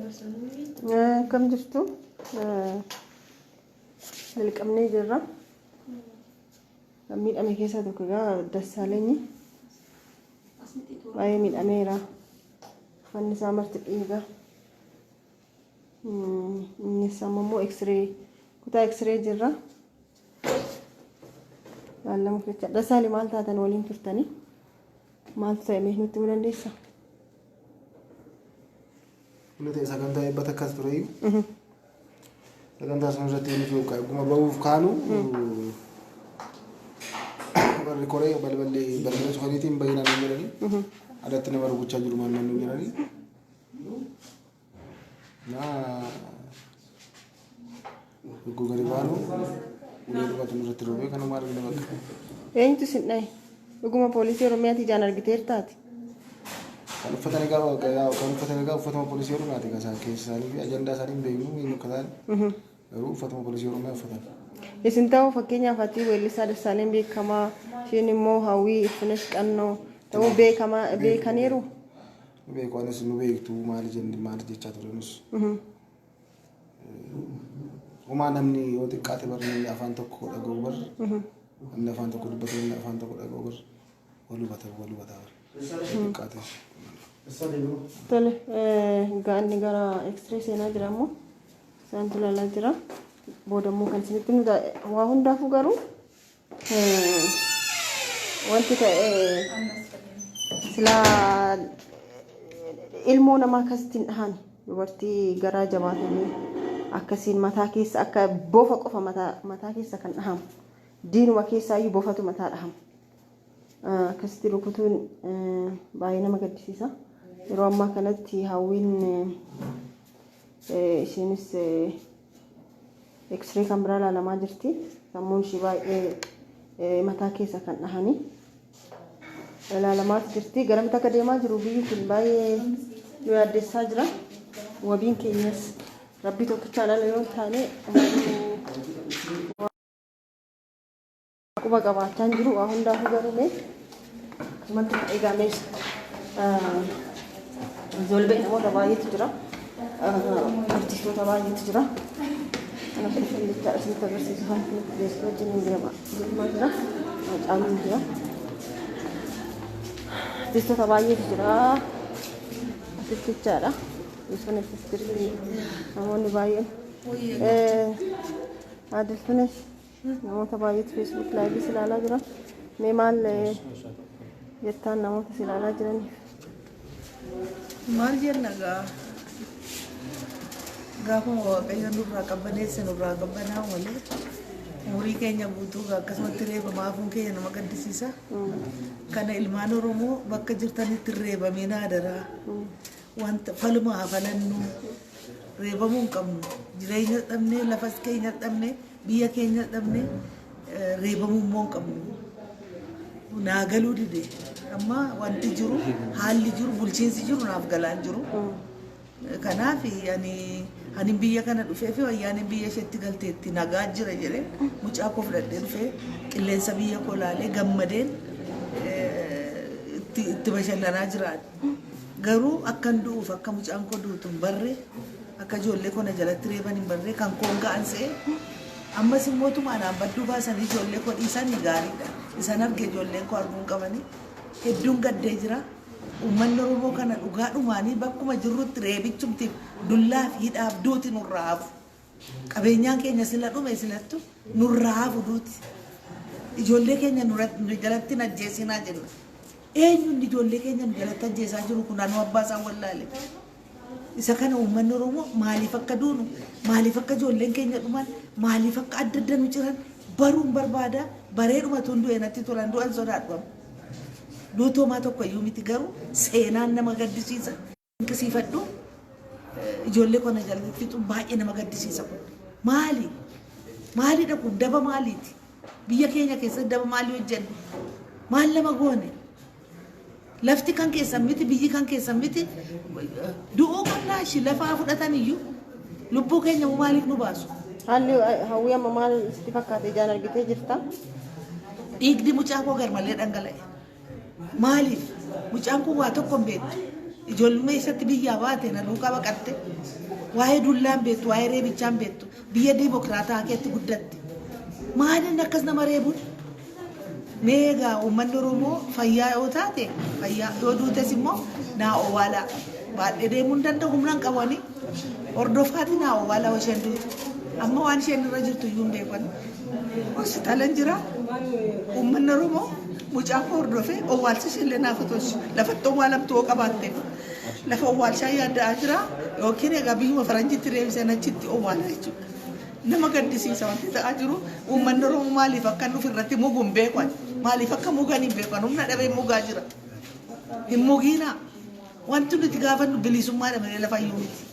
Akkam jirtu? Jalqabnee jirra. Kan miidhame keessaa tokko egaa Dassaalenyi baay'ee miidhameera. Uffanni isaa marti dhiiga. Innis amma immoo X-ray kutaa X-ray jirra. Laallamuuf jecha. Dassaale maal taatan waliin turtanii? Maaltu ta'e mee nutti himuu dandeessaa? Inni ta'e sagantaa eebba takkas ture iyyuu. Sagantaa sun irratti nuti yookaan egguma ba'uuf kaanu warri koree balballi balbala cufaniitiin baay'inaan hin jedhanii alatti nama rukuchaa jiru maal maal hin jedhanii. Naa egguu gadi baanu ulee dhugatu nurratti roobee kanuma argina bakka. Eenyutu isin dhahe? Dhuguma poolisii Oromiyaati ijaan argiteertaati? Kan uffatan egaa kan uffatan egaa uffatuma poolisii Oromiyaati kan isaan keessa isaanii fi ajandaa isaanii hin beeknu eenyu akka ta'an garuu uffatuma poolisii Oromiyaa uffatan. Isin ta'uu fakkeenyaaf ati weellisaa Dassaaleen beekamaa isheen immoo Hawwii Ilfinesh Qannoo ta'uu beekamaa beekaniiru. Nu beeku anis nu beektu maali jenne maali jechaa ture nus. Homaa namni yoo xiqqaate bar namni afaan tokko dhaga'u bar namni afaan tokko dubbatu namni afaan tokko dhaga'u bar wal hubata wal hubata bar yoo xiqqaate. Tole egaa inni gara X-ray seenaa jira immoo isaantu ilaalaa jira. Booda immoo kan isinitti nu waa hundaafuu garuu wanti ta'e silaa ilmoo namaa akkasitti hin dhahan dubartii garaa jabaatanii akkasiin mataa keessa akka bofa qofa mataa mataa keessa kan dhahamu diinuma keessaa iyyuu bofatu mataa dhahama akkasitti rukutuun baay'ee nama gaddisiisa yeroo ammaa kanatti hawwiin isheenis X-ray kan biraa ilaalamaa jirti. Sammuun ishii baay'ee mataa keessa kan dhahanii ilaalamaas jirti. Garamitti akka deemaa jiru biyyi kun baay'ee nu yaaddessaa jira. Wabiin keenyas rabbii tokkichaan ala yoo hin taane Quba qabaachaa hin jiru waa hundaafuu garuu mee akkasumatti egaa mee ijoollee namoota baay'eetu jira artistoota baay'eetu jira kanaaf dhufan jechaadha isinitti agarsiisu kan beeksisa wajjin hin deema deemaa jira caaluun jira artistoota baay'eetu jira asitti jechaadha beeksifni as jirti namoonni baay'een Adiltunis Namoota baay'eetu Facebook live si ilaalaa jira. Mee maal jettaan namoota si ilaalaa jiraniif? Maal jenna gaa gaafuma waaqayyo nurraa qabbaneesse nurraa qabbanaa malee umurii keenya guutuu gaa akkasumatti reebamaa hafuun keenya nama gaddisiisa. Kana ilmaan Oromoo bakka jirtanitti reebamee adaraa. Wanta faluma haa falannu reebamuu hin qabnu. Jireenya dhabnee lafas keenya dhabnee biyya keenya dhabnee reebamuu immoo hin qabnu. Naa galuu dide. Amma wanti jiru haalli jiru bulchiinsi jiru naaf galaa hin jiru. Kanaaf ani ani biyya kana dhufee fi wayyaaneen biyya isheetti galteetti nagaa jira jedhee mucaa koo fudhadhee dhufee qilleensa biyya koo laalee gammadeen itti bashannanaa jiraadha. Garuu akkan du'uuf akka mucaan koo duutu hin barre, akka ijoollee koo na jalatti reeban hin barre, kan koon ga'an se'e. Ammas immoo utuma anaan badduu baasanii ijoollee koo dhiisanii gaariidha. Isan arge ijoolleen koo arguu hin qabanii. Hedduun gaddee jira. Uummanni Oromoo kana dhugaa dhumaanii bakkuma jirrutti reebichumtiif dullaa fi hidhaaf duuti nurraa hafu. Qabeenyaan keenya sila dhume silattu nurraa hafu duuti. Ijoollee keenya nu jalatti hin ajjeesinaa jenna. Eenyu inni ijoollee keenya nu jalatti ajjeesaa jiru kun anuu abbaa isaa wallaale. Isa kana uummanni Oromoo maaliif akka duunu, maaliif akka ijoolleen keenya dhuman, maaliif akka adda adda nu ciran baruun barbaada. Bareedhuma tun du'e natti tolan du'an sodaadhu amma. Duuti homaa tokko iyyuu miti garuu seenaan nama gaddisiisa. Dinqisiifadhu ijoollee koo na jalatti fixuun baay'ee nama gaddisiisa kun. Maali? Maalidha kun? Daba maaliiti? Biyya keenya keessatti daba maalii hojjennu? Maal nama goone? Lafti kan keessan miti, biyyi kan keessan miti. Du'uu qabnaa ishii lafaa fudhatan iyyuu lubbuu keenya immoo maaliif nu baasu? Haalli hawwii amma maal sitti fakkaate ijaan argitee jirta? Dhiigni mucaa koo garmalee dhangala'e. Maaliif? Mucaan kun waa tokko hin beektu. Ijoollummaa isatti biyyaa baate na duukaa baqatte. Waa'ee dullaan beektu, waa'ee reebichaan beektu, biyya diimokiraataa keetti guddatte. Maaliin akkas nama reebuun? Mee egaa uummanni Oromoo fayyaa yoo taate fayyaa yoo duutes immoo naa owwaalaa. Baadhee deemuu hin danda'u humna hin qabu ani. Hordofaati naa owwaalaa yoo isheen duute. Amma waan isheen irra jirtu iyyuu hin beeku ani. Hospitaalan jira. Uummanni Oromoo mucaa koo hordofee owwaalcha ishee illee naaf tolchu. Lafatti owwaalamtu yoo qabaatteef. Lafa owwaalchaa yaadda'aa jira yookiin egaa biyyuma faranjitti deebiseen achitti owwaala jechuudha. Nama gaddisiisa wanti ta'aa jiru. Uummanni Oromoo maaliif akka inni ofirratti mugu hin beeku ani. Maaliif akka mugan hin beeku ani. Humna dhabee mugaa jira. Hin mugiinaa. Wanti nuti gaafannu bilisummaadha malee lafa iyyuu miti.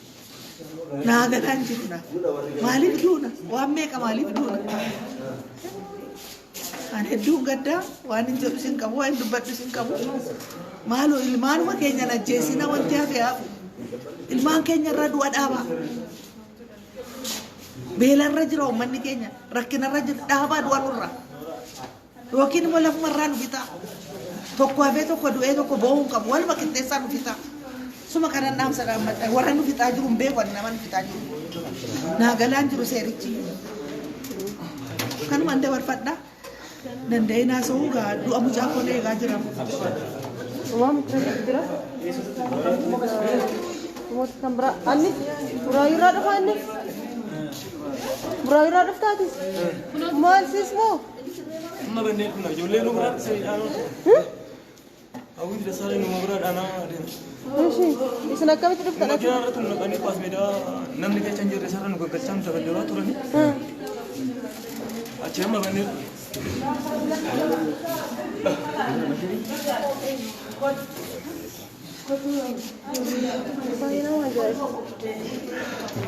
Naa galaa hin jiru naa. Maaliif duuna? Waan meeqa maaliif duuna? Ani hedduun gaddaa waan hin jedhus hin qabu, waan hin dubbadhus hin qabu. Maaloo ilmaanuma keenya hin ajjeesina wanti hafe hafu. Ilmaan keenya irraa du'a dhaabaa. Beelarra jira uummanni keenya, rakkinarra jira, dhaabaa du'a nurra. Yookiin immoo lafuma irraa nu fixaa. Tokko hafee tokko du'ee tokko boo'uu hin qabu. Waluma qixxeessaa nu fixaa. Suma kanan dhaamsa dhaammadha. Warra nu fixaa jiru hin beeku ani nama nu fixaa jiru. Naa galaan jiru seerichi. Kanumaan dabarfadha. Danda'ee naasa'uu gaa du'a mucaa koo eegaa jira. Waan jira. Namoota kan biraa. Anni Buraayyuurraa dhufaa inni? Buraayyuurraa dhuftaatis? Maal siis moo? Amma bannee dhufna ijoollee nu biraa dhaanuu. Hawwiiti Dassaalany numa biraa dhaanaa deema. Ishi isin akkamitti dhuftan ati? Makiinaa irratti nu naqanii paas meedaa namni keessa hin jirre isarra nu gaggalchaa nu tabaddabaa turani. Achi amma bannee dhufna. Baay'ee nama ajaa'iba.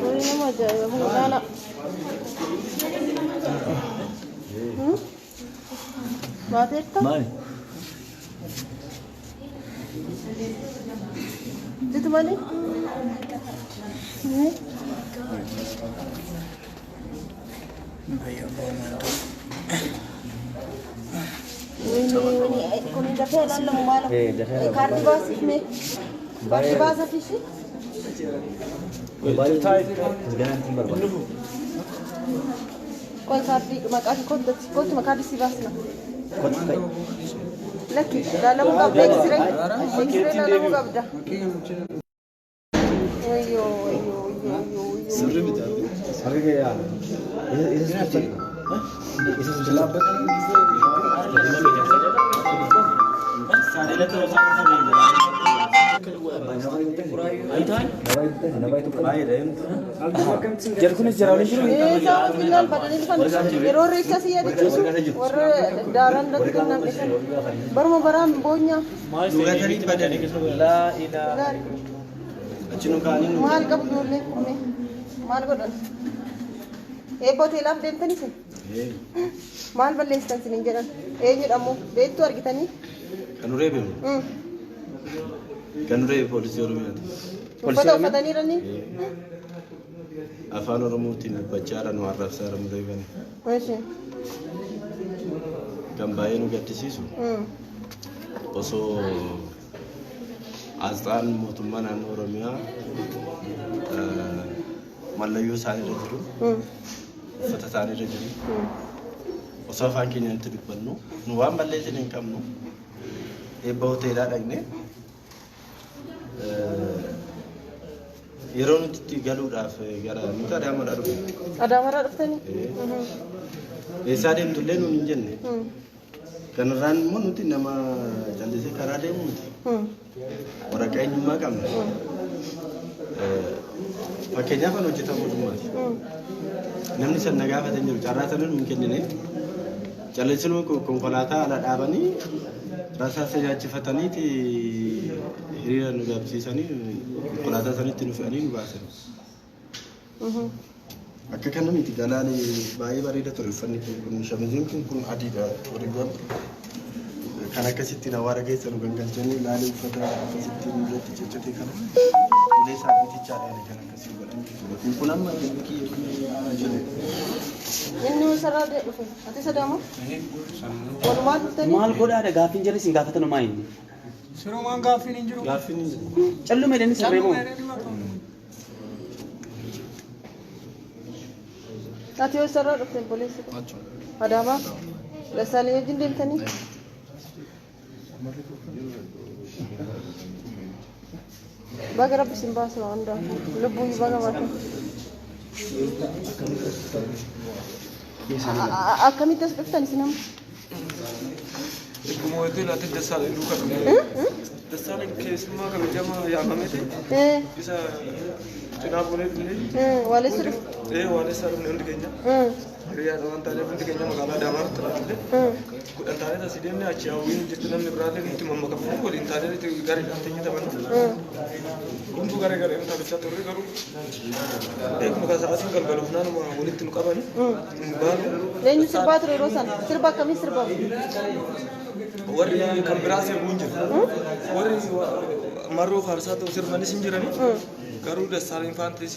Baay'ee nama ajaa'iba. Kun ilaala. Baateerta? Maali? Situ malee? Kun dafee ilaalamu maala? Kaardii baasiif mee? Kaardii baasaaf ishii? Qoy kaardii maqaa kee kottu kottu kaardii si baasna. Lakki ilaalamuu qabda eksiree. Eksiree ilaalamuu qabda. Wayyoo wayyoo wayyoo wayyoo. Sirrii miti argina. Harka kee yaa. Isa isa isa Jarkunis jara waliin jiru. Isaan billaan badanii dhufan yeroo irreecha si yaadachiisu warra daaraan irratti kennan dhisan baruma baraan boonyaa Dhugatanii badanii. Laa ilaa. Achi nu kaanii nu maal qabu ijoolleen kunneen maal godhan eebba hoteelaaf deemtanii isin maal balleessitan isiniin jedhan eenyudha immoo beektuu argitanii Kan nu reebe moo? Kan nu reebe poolisii Oromiyaati. Uffata uffataniiranii Afaan Oromootiin dubbachaa jira nu arrabsaa jira nu reebani. Eshi. Kan baay'ee nu gaddisiisu osoo asxaan mootummaa naannoo Oromiyaa mallayyoo isaaniirra jiru, uffata isaaniirra jiru, osoo afaan keenyatti dubbannu nu waan balleessine hin qabnu eebba hoteelaa dhaqne yeroo nuti itti galuudhaaf gara nuti Adaamaadhaa dhufne. Adaamarraa dhuftanii? Eessaa deemtullee nuun hin jenne. Kanarraan immoo nuti nama callisee karaa deemu miti. Waraqaa eenyummaa qabna. Fakkeenyaaf kan hojjetaa mootummaati. Namni san na gaafate hin jiru. Carraa sana nuun kennine. Callisinuu konkolaataa ala dhaabanii rasaasa nyaachifataniiti hiriira nu gaabsiisanii konkolaataa sanitti nu fe'anii nu baasan. Akka kana miti galaani baay'ee bareeda ture uffanni kun kun shamiziin kun kun adiidha horiiwwan kan akkasittiin awwaara keessa nu gangalchanii ilaalee uffata akkasittiin irratti ciccite kana ulee isaa bitichaadhaan kan akkasii godhan jechuudha. Kun kun amma jabbi kiyya kun jiru. Inni isarraa dhufe. Ati sadaama? Walumaa dhuftanii? Maal godhaadha gaaffiin jarri isin gaafatan homaa inni? Sirumaan gaaffiin hin jiru. Gaaffiin hin jiru. Calluma jedhanii sirree moo? Ati yoo sarara dhufte obboleessi koo. Adaamaa. Dassaalany wajjin deemtanii? Baga rabbi isin baase waan hundaafuu. Lubbuun baga baate. Akkamitti as dhuftan isin amma? Egguma wayitii laatee Dassaalany duukaa dhufne. Dassaalany keessummaa kabajamaa yaamameeti. Isa cinaa buunee dhufne. Waalessa dhufte? Ee, waalessa dhufne hundi keenya. Hiriyaadha waan taaneef hundi keenya magaalaa Adaamaatti dhufne. 10 taanee asii deemne, achi hawwiin jirti, namni biraallee nutti mammakamne waliin taanee gareedhaan teenyee taphanna. Hunduu garee gareen taphachaa turre, garuu eeguma kan sa'aatiin galgaluuf naanuma walitti nu qabani. Nu baanu. Eenyu sirbaa ture yeroo sana? Sirba akkamii sirbama? Warri kan biraa sirbuu hin jiru. Warri marroo faarsaa ta'u sirbanis hin jirani. Garuu Dassaalany faantis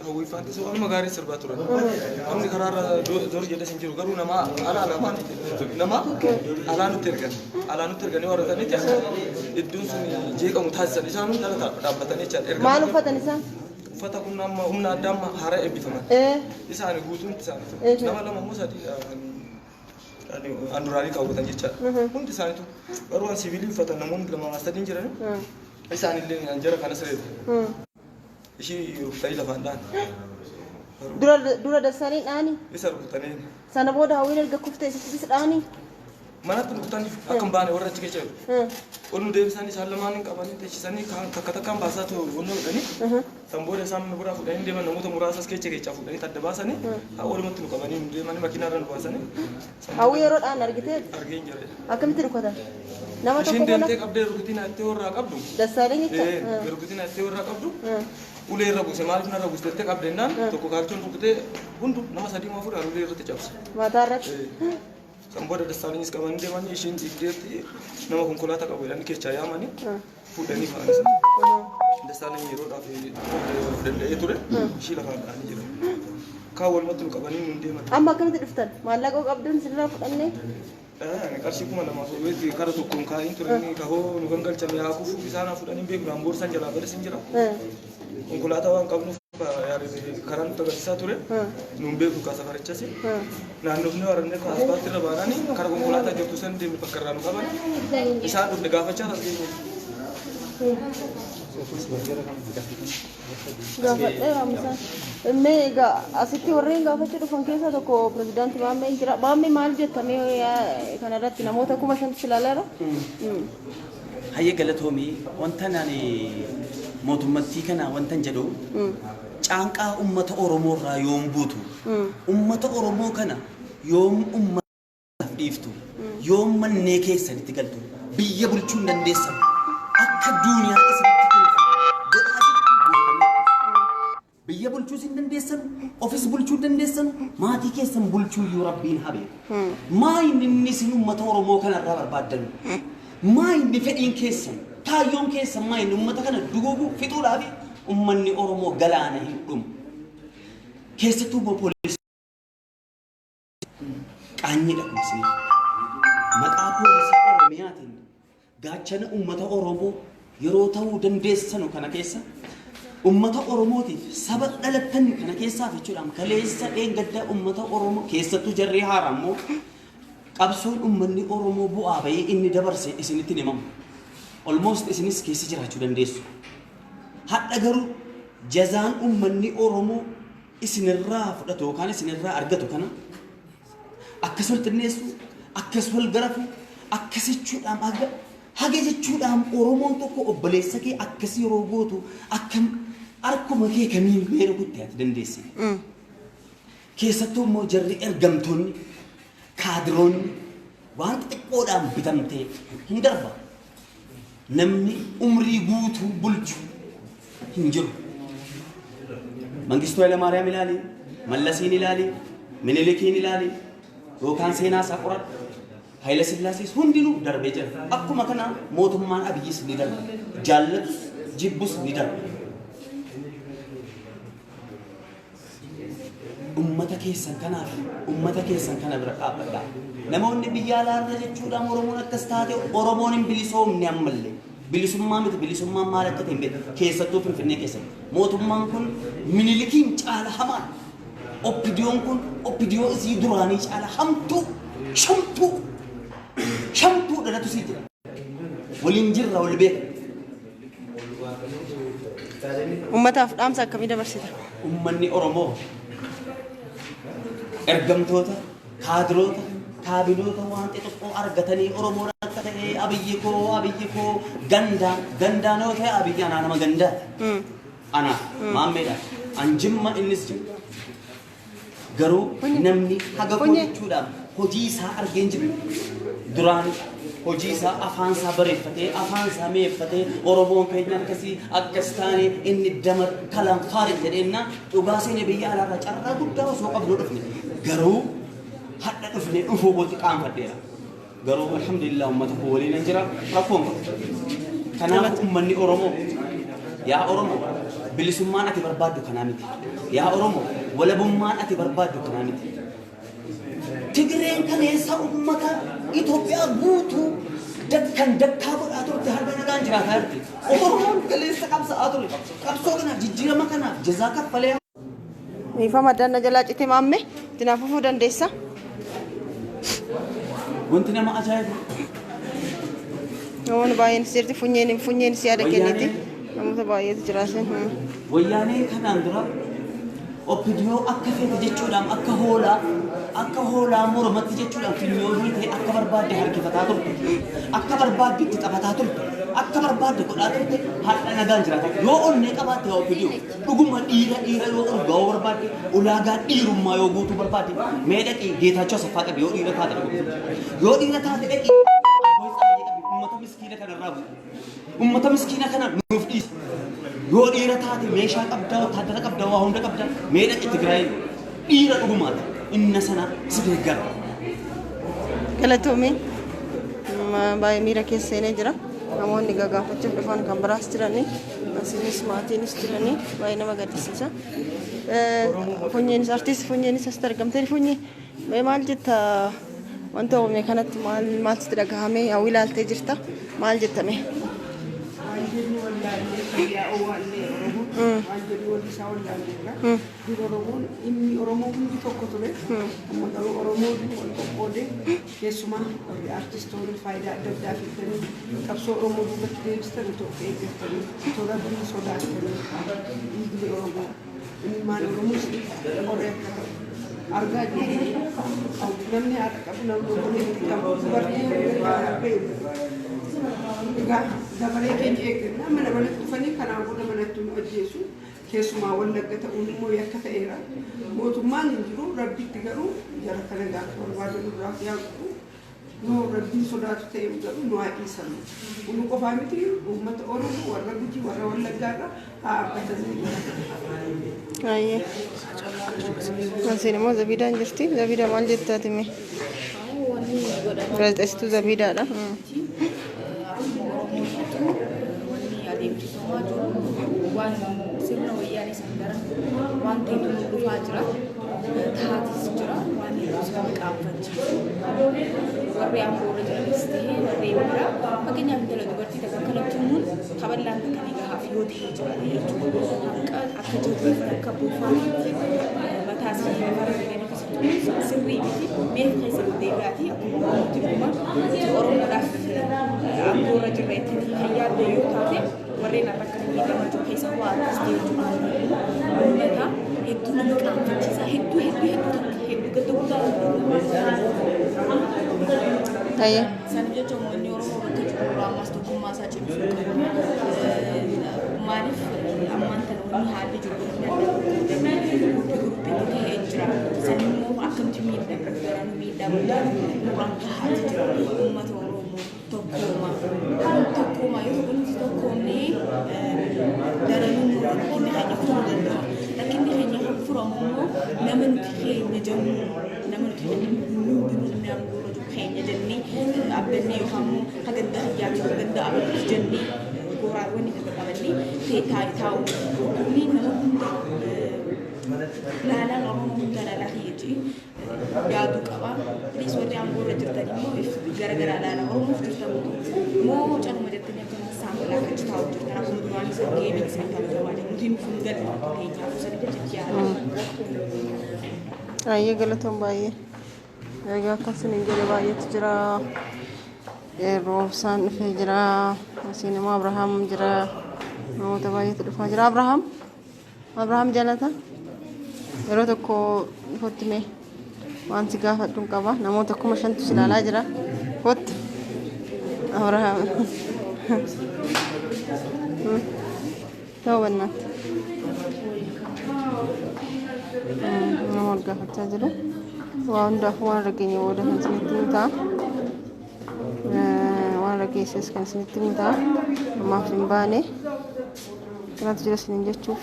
Hawwii faantis waanuma gaarii sirbaa turan. Namni karaarra zor jedhes hin jiru, garuu nama alaa namaan nama alaa nutti ergan. Alaa nutti erganii warra sanitti akka iddoon sun jeeqamu taasisan, isaan hundi ala dhaabbatanii jechaadha. Erga Maal uffatan isaan? Uffata kun amma humna addaa amma haaraa eebbifaman. Isaan guutuun isaaniitu. Nama lama immoo sadii handuraanii kaawwatan jechaadha. Hundi isaaniitu garuu waan siviilii uffatan namoonni lama sadiin jiran, isaanillee jara kanas reebu. Ishii rukutanii lafaan dha'an. Dura dura Dassaalany dha'anii? Isa rukutanii. Sana booda Hawwiin erga kuftee isittis dha'anii? Manatti rukutanii akka hin baane warra achi keessa jiru. Ol nu deebisanii, isaan lamaan hin qabanii teessisanii takka takkaan baasaa ta'u onnoo godhanii. San booda isaan nu biraa fuudhanii deeman, namoota muraasas keessa keessaa fuudhanii adda baasanii haa walumatti nu qabanii nu deemanii makiinaa irra nu baasanii. Hawwii yeroo dha'an argitee? Argee hin jira. Akkamitti rukutan? Nama Ishiin tokko deemtee qabdee rukutiin itti warraa qabdu. Dassaalany jecha? Rukutiin itti warraa qabdu. Ulee irra buuse, maaliif narra buuse jettee qabdennaan tokko kaalchoon rukutee hundu nama sadii moo afur ulee irratti cabse. Mataa irratti? San booda Dassaalanyis qabanii deemanii, ishiin dhiigdeetti nama konkolaataa qabu jedhanii keessaa yaamanii fuudhanii ba'an isa. Dassaalany yeroodhaaf danda'ee ture, ishii lafaan dha'anii jiran. Kaan walumatti nu qabanii nuun deeman. Amma akkamitti dhuftan? Maallaqa qabduun sirraa fudhannee? Ani qarshii 2000 kara tokkoon kaa'in ture, inni kahoo nu gangalchame haa kufu isaan haa fuudhanii beeknu, an boorsaan jalaa bades hin jira. Konkolaataa waan qabnuuf karaa nutti agarsiisaa ture. Nuun beeku kaa safarichas. Naannofni warreen ka asfaaltii irra baananii kara konkolaataa jirtu san deemne bakka irraa nu qaban. Isaan dhufne gaafachaa as geenye. Gaafadheera isaan. Mee egaa asitti warreen gaafachuu dhufan keessaa tokko pirezidaantii Maammee jira. Maammee, maal jetta mee kanarratti? Namoota 5,000tu si ilaaleera. Hayya, galatoomii. Wanta ani mootummattii kana wantan jedhu, caanqaa ummata Oromoo irraa yoom buutu? Ummata Oromoo kana yoom ummataaf dhiiftu? Yoom mannee keessanitti galtu? Biyya bulchuu hin dandeessan. Akka duuniyaa isinitti tolfu godhaa jirtu gootanii. Biyya bulchuus hin dandeessan, ofis bulchuu hin dandeessan, maatii keessan bulchuu iyyuu rabbiin haa beeku. Maa inni isin ummata Oromoo kanarraa barbaaddan? Maa inni fedhiin keessan? Kaayyoon keessan maa inni ummata kana duguugu fixuudhaaf? Ummanni Oromoo galaana hin dhumu. Keessattuu immoo poolisii qaanyiidha kun isiniif. Maqaa poolisii Oromiyaatiin gaachana ummata Oromoo yeroo ta'uu dandeessanu kana keessa ummata Oromootiif saba dhalattan kana keessaaf jechuudhaan kaleessa dheengadda ummata Oromoo, keessattuu jarri haaraa immoo, qabsoon ummanni Oromoo bu'aa bahii inni dabarse isinitti hin himamu. Almost isinis keessa jiraachuu dandeessu. Hadha garuu jazaan ummanni Oromoo isinirraa fudhatu yookaan isinirraa argatu kana akkas wal xinneessu, akkas wal garafu, akkas jechuudhaan haga haga jechuudhaan Oromoon tokko obboleessa kee akkas yeroo gootu akkam harkuma kee kamiin mee rukutte ati dandeesse? Keessattuu immoo jarri ergamtoonni, kaadiroonni waan xixiqqoodhaan bitamtee hin darba. Namni umrii guutuu bulchu hin jiru. Mangistuu Hayilamaariyaam ilaali, Mallasiin ilaali, Minilikiin ilaali, yookaan seenaa isaa qoradhu. Hayila Sillaasees hundinuu darbee jira. Akkuma kana mootummaan Abiyyis ni darba. Jaallatus jibbus ni darba. Ummata keessan kanaaf, ummata keessan kana bira dhaabbadhaa. Namoonni biyya alaarra jechuudhaan Oromoon akkas taate, Oromoon hin bilisoomne ammallee. Bilisummaa miti, bilisummaan maal akka ta'e hin beeku. Keessattuu Finfinnee keessatti. Mootummaan kun Minilikiin caala hamaadha. Oppidiyoon kun oppidiyoo isii duraanii caala hamtuu, shamtuu, shamtuu dhalatu sii jira. Waliin jirra, wal beeka. Uummataaf dhaamsa akkamii dabarsita? Uummanni Oromoo ergamtoota, kaadiroota, kaabinoota waan xixiqqoo argatanii Oromoon akka ta'e Abiyyi koo, Abiyyi koo, gandaan gandaan yoo ta'e Abiyyi anaa nama gandaati. Anaa maammeedha. An Jimma, innis Jimma. Garuu namni haga koo jechuudhaan hojii isaa argeen jiru. Duraan hojii isaa, afaan isaa bareeffatee, afaan isaa mi'eeffatee, Oromoon keenya akkasii akkas taane, inni damar kalaan faarin jedheenna dhugaa seenee biyya alaarraa carraa guddaa osoo qabnu dhufne. Garuu hadha dhufne dhufuu kootti qaanfadheera. Garuu alhamdulillah uummata koo waliin jira, rakkoon qabu. Kanaaf uummanni Oromoo, yaa Oromoo, bilisummaan ati barbaaddu kanaa miti. Yaa Oromoo, walabummaan ati barbaaddu kanaa miti. Tigireen kaleessa uummata Itoophiyaa guutuu dakkan dakkaa godhaa turte har'a nagaan jiraataa jirti. Oromoon kaleessa qabsa'aa ture. Qabsoo kanaaf, jijjiirama kanaaf jazaa kaffalee. Miifama adda jalaa cite maamme, itti naaf fufuu dandeessa? Wanti nama ajaa'ibu. Namoonni baay'een sirti funyeen funyeen si yaada kenniti. Namoota baay'eetu jira sin. Wayyaanee kanaan dura oppidiyoo akka feete jechuudhaan akka hoolaa mormatti jechuudhaan funyoo hiitee akka barbaadde harkifataa turte, akka barbaadde itti taphataa turte, akka barbaadde godhaa turte, har'a nagaan jiraata. Yoo onnee qabaatte, yaa oppidiyoo, dhuguma dhiira dhiira yoo ol ga'uu barbaadde, ulaagaa dhiirummaa yoo guutuu barbaadde, mee dhaqii Geetaachoo Asaffaa qabi yoo dhiira taate dhuguma. Yoo dhiira taate dhaqii Abbooy Tsaayyee qabi, uummata miskiina kanarraa bu'u. Uummata miskiina kana nuuf dhiisi. Yoo dhiira taate meeshaa qabdaa, wataadara qabdaa, waa hunda qabdaa. Mee dhaqi Tigraay, dhiira dhugumaati. Inna sana si deeggara. Galatoomii, baay'ee miira keessa seenee jira. Namoonni gagaafachuuf dhufan kan biraas jiranii, asiinis maatiinis jiranii, baay'ee nama gaddisiisa. Funyeenis, artiist Funyeenis asitti argamtee. Funyee, mee maal jetta? Wanta uumame kanatti maal maal sitti dhagahame? Hawwi ilaaltee jirta, maal jettame? Waan jennu wallaallee, fayyaa owwaallee, Oromoon waan jennu walli isaa wallaalleerra. Dur Oromoon, dhimmi Oromoo hundi tokko ture. Amma garuu Oromoon wal qoqqoodee, keessumaa warri artistoonni faayidaa adda addaa fiddanii qabsoo Oromoo duubatti deebistan, otoo of eeggattanii, otoo Rabbiin sodaattanii, dhiigni Oromoo, ilmaan Oromoos qoree akka ta'u argaa jirru. Namni haadha qabu, namni obboleettii qabu, dubartii beeku. Egaa dabaree keenya eeggannaa mana manatti dhufanii kanaan booda manatti nu ajjeesu. Keessumaa Wallagga ta'uun immoo yakka ta'eera. Mootummaan hin jiru, Rabbitti garuu jara kana gaafa barbaadan irraa yaaqu. Yoo Rabbiin sodaatu ta'e garuu nu haa dhiisan. Nu qofaa miti, uummata Oromoo warra Gujii, warra Wallaggaa irra haa dhaabbatanii. Ayyee. Asiin immoo Zabiidaan jirti. Zabiida, maal jettaati mee? Wanni godhamaa Gaazexeessituu Zabiidaadha. Wanni adeemsifamaa jiru waan sirna wayyaanee san daran waan ta'etu nu dhufaa jira. Taatis jira, waan hedduu nama qaanfachiisu. Warri aangoo irra jiranis ta'ee warri biraa, fakkeenyaaf intala dubartii takka akkanatti himuun kaballaan takka ni gahaaf yoo ta'e jiraate jechuudha. Hanqa akka jawweetti, akka bofaatti mataa isii lafarra gadi akkasitti himuun sirrii miti. Mee keessa deebi'aati, akkuma Oromootti dhuguma Oromoodhaaf aangoo irra jirra jettanii kan yaadde yoo taate, warreen har'a akkana miidhamaa jiru keessaa waa artistii jechuudha. Uummata hedduu nama qaanfachiisa, hedduu hedduu hedduu takka hedduu gadda guddaa. Ayyee. Saniif jecha uummanni Oromoo bakka jiru irraa ammas tokkummaa isaa cimsuu qaba. Maaliif ammaan tana wanni haalli jiru wanni adda qoqqoodamee guruppii guruppiitti ta'ee jira. San immoo akkamitti miidhaa daranuu miidhaa guddaa nurraan gahaati jira. Uummata Oromoo tokkooma. Tokkooma yoo tokko nuti tokkoomnee daranuu immoo rakkinni keenya furuu danda'a. Rakkinni keenya kan furamu immoo nama nuti keenya jennu, nama nuti keenya hundinuu namni aangoo irra jiru keenya jennee abdannee, yookaan immoo haganda kiyyaati, haganda abaluuti jennee gooraawwan takka qabannee taa'u. Dhukkubni nama hunda laalaan, Oromoo hunda laalaa kiyya jee yaaduu qaba. Please, warri aangoo irra jirtan immoo if garagaraa laala. Oromoof jirtan moo caluma jettanii akkana saamtan? miti kan taphatamaa jiru. Nuti nuuf hin galu akka keenyaaf sadi jechi yaada. Baay'ee galatoon baay'ee. Egaa akkasuma hin jedhe baay'eetu jira. Roobsaan dhufee jira. Asiin immoo Abrahaam jira. Namoota baay'eetu dhufaa jira. Abrahaam? Abrahaam jaalata? Yeroo tokko kottu mee waan si gaafadhu hin qaba. Namoota 5000tu si ilaalaa jira. Kottu. Abrahaam. Ta'uu bannaatti. Nama wal gaafachaa jiru. Waa hundaafuu waan argeenye booda kan isinitti himu ta'a. Waan dhageesses kan isinitti himu ta'a. Ammaaf hin baane. Kanatu jira isiniin jechuuf.